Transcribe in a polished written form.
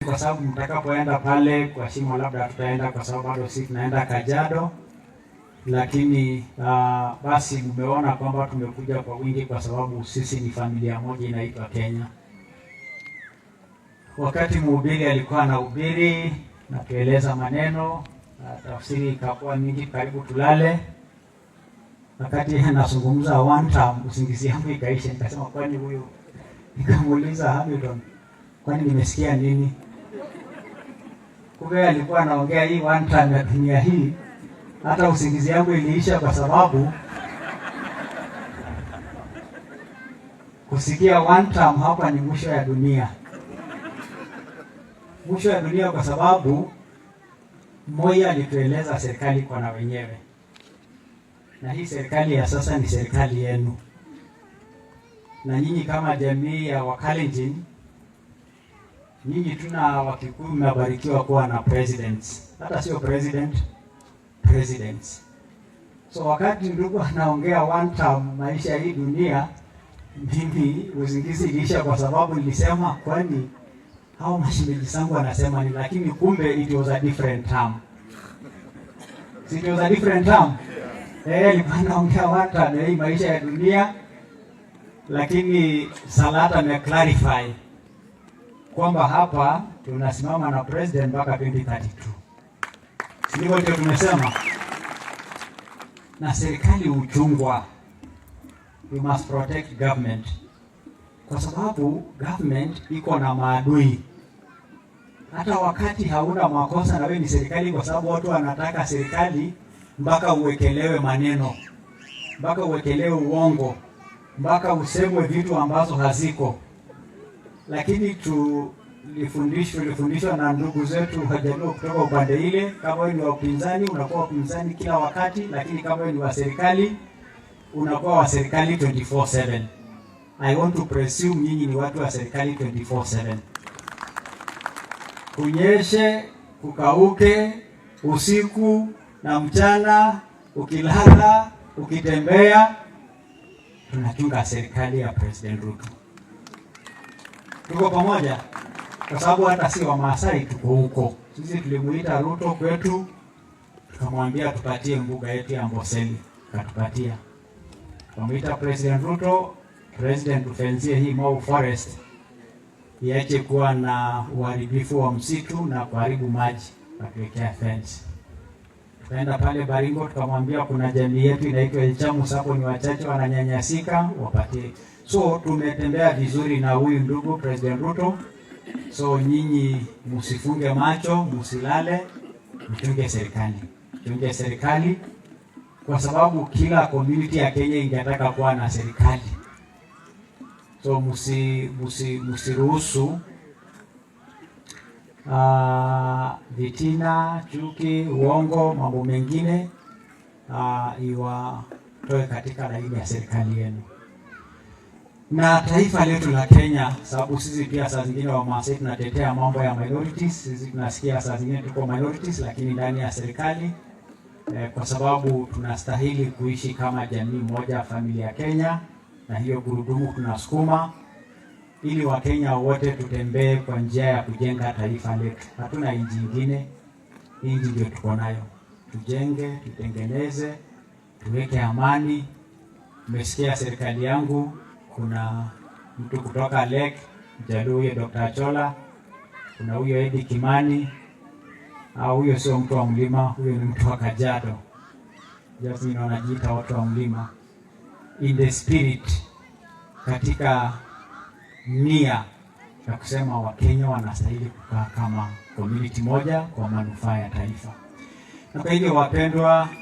Kwa sababu mtakapoenda pale kwa shimo, labda tutaenda kwa sababu bado sisi tunaenda Kajiado, lakini basi mmeona kwamba tumekuja kwa wingi kwa sababu sisi ni familia moja inaitwa Kenya. Wakati mhubiri alikuwa anahubiri na kueleza maneno na tafsiri ikakuwa mingi, karibu tulale. Wakati anazungumza one term, usingizi yangu ikaisha, nikasema, "Kwani huyu?" Nikamuuliza Hamilton, "Kwani nimesikia nini?" Kumbe alikuwa anaongea hii one term ya dunia hii. Hata usingizi yangu iliisha kwa sababu kusikia one term hapa ni mwisho ya dunia, mwisho ya dunia, kwa sababu Moi alitueleza serikali kwa na wenyewe, na hii serikali ya sasa ni serikali yenu, na nyinyi kama jamii ya Wakalenjin, nyinyi tuna Wakikuyu mmebarikiwa kuwa na presidents, hata sio president, presidents. So wakati ndugu anaongea one term maisha hii dunia, mimi usingizi iliisha kwa sababu nilisema, "Kwani hao mashemeji zangu wanasema ni?" Lakini kumbe it was a different term. It was a different term. Eh, alikuwa anaongea one term ya hii maisha ya dunia, lakini Salata ame clarify kwamba hapa tunasimama na president mpaka 2032. Ndivyo ndio tumesema, na serikali huchungwa. We must protect government kwa sababu government iko na maadui. Hata wakati hauna makosa na wewe ni serikali, kwa sababu watu wanataka serikali mpaka uwekelewe maneno, mpaka uwekelewe uongo, mpaka usemwe vitu ambazo haziko. Lakini tulifundishwa na ndugu zetu Wajaluo kutoka upande ile, kama wewe ni wa upinzani unakuwa upinzani kila wakati, lakini kama wewe ni wa serikali unakuwa wa serikali 24/7. I want to presume nyinyi ni watu wa serikali 24/7. Kunyeshe, kukauke, usiku na mchana, ukilala, ukitembea, tunachunga serikali ya President Ruto. Tuko pamoja, kwa sababu hata si Wamasai tuko huko. Sisi tulimuita Ruto kwetu, tukamwambia tupatie mbuga yetu ya Amboseli, katupatia. Tukamuita President Ruto, "President, tufenzie hii Mau Forest iache kuwa na uharibifu wa msitu na kuharibu maji," katuwekea fence. Tukaenda pale Baringo tukamwambia kuna jamii yetu inaitwa Ilchamus, hapo ni wachache wananyanyasika, wapatie. So tumetembea vizuri na huyu ndugu President Ruto. So nyinyi msifunge macho, msilale, mchunge serikali, mchunge serikali kwa sababu kila community ya Kenya ingetaka kuwa na serikali. So msiruhusu vitina, chuki, uongo, mambo mengine iwatoe katika laini ya serikali yenu na taifa letu la Kenya, sababu sisi pia saa zingine Wamasai tunatetea mambo ya minorities. Sisi tunasikia saa zingine tuko minorities, lakini ndani ya serikali kwa sababu tunastahili kuishi kama jamii moja, familia ya Kenya, na hiyo gurudumu tunasukuma ili Wakenya wote tutembee kwa njia ya kujenga taifa letu. Hatuna nchi ingine, nchi ndio tuko nayo. Tujenge, tutengeneze, tuweke amani. Mmesikia serikali yangu, kuna mtu kutoka Lake Mjaluo, huyo Dr. Achola, kuna huyo Eddie Kimani. Au huyo sio mtu wa mlima, huyo ni mtu wa Kajiado. Jasmine wanajiita watu wa mlima. In the spirit, katika nia ya kusema Wakenya wanastahili kukaa kama community moja kwa manufaa ya taifa. Na kwa hivyo wapendwa